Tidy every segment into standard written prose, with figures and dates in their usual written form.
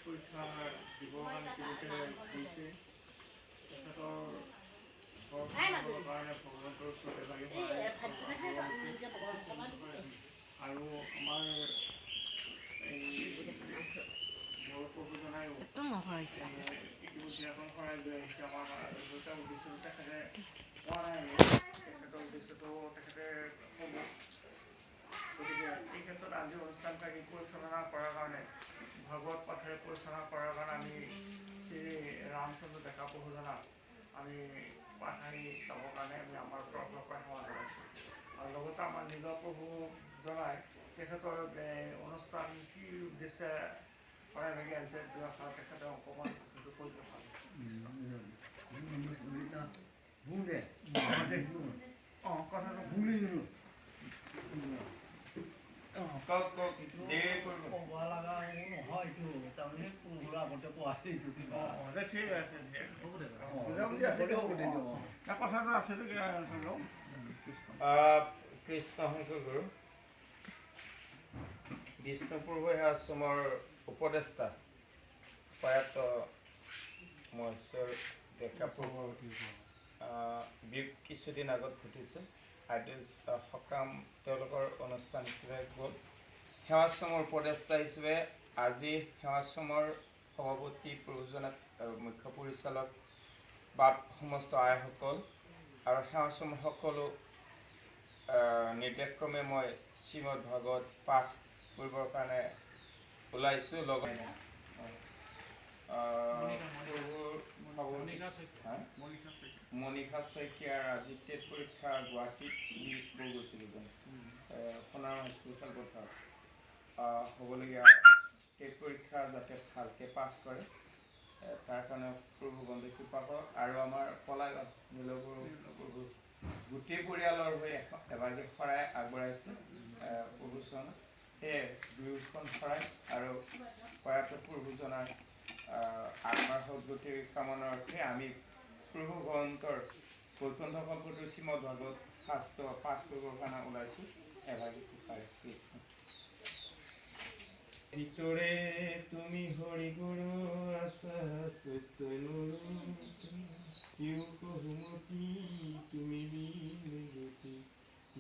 পৰীক্ষা দিবৰ কাৰণে ইতিমধ্যে গৈছে। তেখেতৰ ঘৰ কাৰণে ভগৱন্তৰ ওচৰত এভাগি আৰু আমাৰ এই বৰ প্ৰভুজনায়ো ইতিমধ্যে এখন শৰাই লৈ আহিছে। আমাৰ দুটা উদ্দেশ্য তেখেতে কোৱা নাই, তেখেতৰ উদ্দেশ্যটো তেখেতে ক'ব। গতিকে এই ক্ষেত্ৰত আজি অনুষ্ঠানভাগি পৰিচালনা কৰাৰ কাৰণে, ভাগৱত পাঠেৰে পৰিচালনা কৰাৰ কাৰণে আমি শ্ৰী ৰামচন্দ্ৰ ডেকা প্ৰভুজনাক আমি পাঠাৰি যাবৰ কাৰণে আমি আমাৰ তৰফৰ পৰা সেৱা জনাইছোঁ। আৰু লগতে আমাৰ নিজৰ প্ৰভুজনাই তেখেতৰ অনুষ্ঠান কি উদ্দেশ্যে শৰাই ভাগি আনিছে দুআষাৰ তেখেতে অকণমান সেইটো কৈ দিলে ভাল। অঁ, কথাটো কৃষ্ণ শংকৰ গুৰু বিষ্ণুপ্ৰভু আশ্ৰমৰ উপদেষ্টা প্ৰয়াত মহেশ্বৰ ডেকা প্ৰভু কিছুদিন আগত ঘটিছে। আদি সকাম তেওঁলোকৰ অনুষ্ঠান হিচাপে গ'ল। সেৱাশ্ৰমৰ উপদেষ্টা হিচাপে আজি সেৱাশ্ৰমৰ সভাপতি প্ৰভুজনাক, মুখ্য পৰিচালক বাপ সমস্ত আইসকল আৰু সেৱাশ্ৰমৰ সকলো নিৰ্দেশক্ৰমে মই শ্ৰীমদ ভাগৱত পাঠ কৰিবৰ কাৰণে ওলাইছোঁ। লগত মনিষা শইকীয়াৰ আজি টেট পৰীক্ষা গুৱাহাটীত দিব গৈছিলোঁ, যেন সোণাৰ হাইস্কুল খেলপথাৰত হ'বলগীয়া টেট পৰীক্ষা যাতে ভালকৈ পাছ কৰে তাৰ কাৰণে প্ৰভু বন্ধু কৃপা কৰক। আৰু আমাৰ পলাগত নীলগুৰু প্ৰভু গোটেই পৰিয়ালৰ হৈ এভাগি শৰাই আগবঢ়াইছে প্ৰভু চৰণত। সেয়ে দুয়োখন শৰাই আৰু প্ৰয়াত প্ৰভুজনাৰ আত্মাৰ সদ্গতিৰ কামনাৰ অৰ্থে আমি প্ৰভু ভগৱন্তৰ বৈকুণ্ঠ কল্পতৰু শ্ৰীমদ ভাগৱত শাস্ত্ৰ পাঠ কৰিবৰ কাৰণে ওলাইছোঁ। এভাগি কৃপাৰে কৃষ্ণ। ভিতৰে তুমি হৰি গুৰু আছা কহুমতি তুমি গতি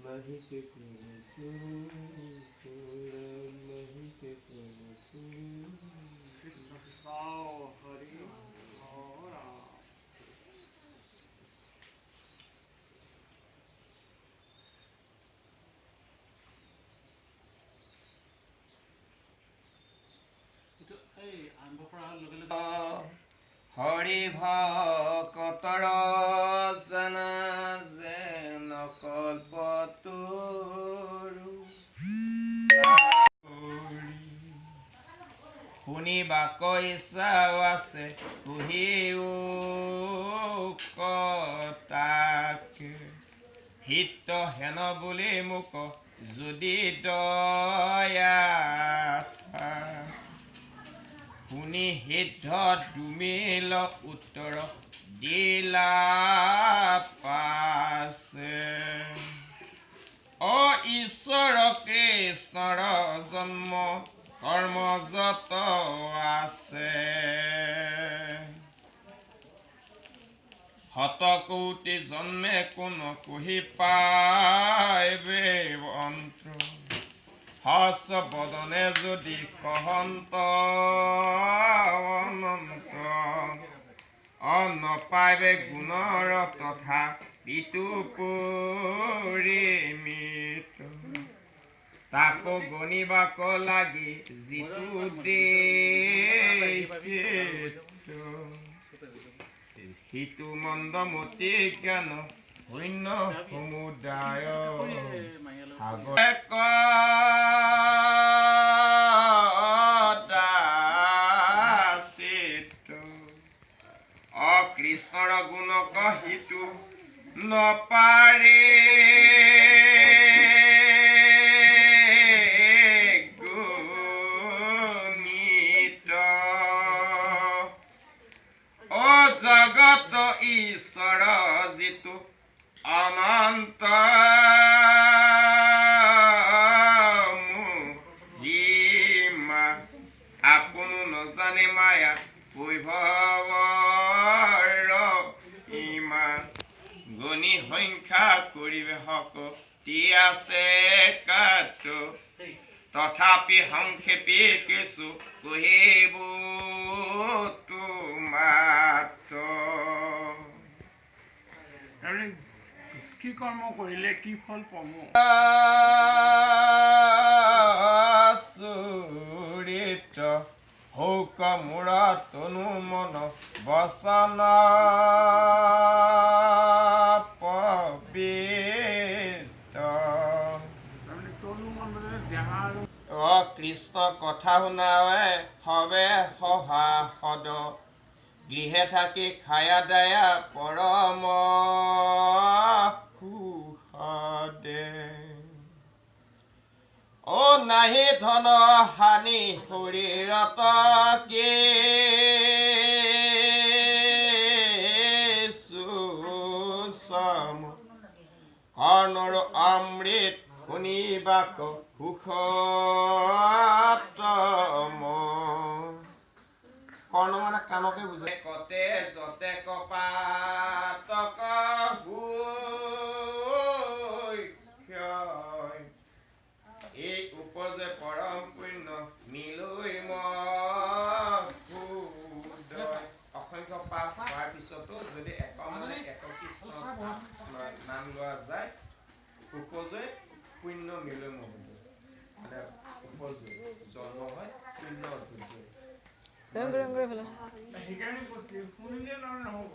নাহিতে কোনো নাহিতে কোনো। কৃষ্ণ কৃষ্ণ হৰি হৰা। হৰি ভকতৰ জানা যেন কল্পতৰু শুনিবা কৈছাও আছে কহিও তাকে হিত হেন বুলি মোক যদি দয়া শুনি সিদ্ধ দুমিল উত্তৰ দিলা পাছে। অ ঈশ্বৰ কৃষ্ণৰ জন্ম কৰ্ম যত আছে শতকৌটি জন্মে কোন কহি পাইবে অন্ত হস বদনে যদি কহন্ত অনন্ত অন্ন পাইবে গুণৰ তথা পিতু পৰিমিত তাকো গণিবাক লাগি যিটো সিটো মন্দমতি জ্ঞান শূন্য সমুদায় সাগৰ অকৃষ্ণৰ গুণ কহিতো নপাৰে গণিত। অ জগত ঈশ্বৰ যিটো অনন্ত মহিমা আপুনো নজানে হিংসা কৰিবে শক্তি আছে কাত, তথাপি সংক্ষেপী কিছু কহিব তোমাত। তাৰমানে কি কৰ্ম কৰিলে কি ফল পাব? চৰিত হৌক মোৰ তনু মন বচন পবিত্ৰ। তাৰমানে তনু মন মানে দেহা আৰু অ কৃষ্ণ কথা শুনাৱে সবে সভাসদ, গৃহে থাকি খায়া দয়া পৰম সুখদে। অ নাহি ধন হানি শৰীৰত কি সুষম, কৰ্ণৰ অমৃত শুনিবাক সুখতম। কৰ্ণ মানে কাণকে বুজায়। কতে যতে কপাতক ক্ষয়, এই উপজে পৰম পুণ্য মিলৈ মহোদয়। অসংখ্য পাপ হোৱাৰ পিছতো যদি এক মনে এক কৃষ্ণ নাম লোৱা যায়, উপজে পুণ্য মিলৈ মহোদয়, মানে উপজে জন্ম হয় পুণ্য অৰ্জন। সেইকাৰণে কৈছিল শুনিলে নহ'ব,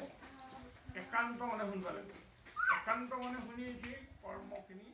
একান্ত মনে শুনিব লাগিব। একান্ত মনে শুনি উঠি কৰ্মখিনি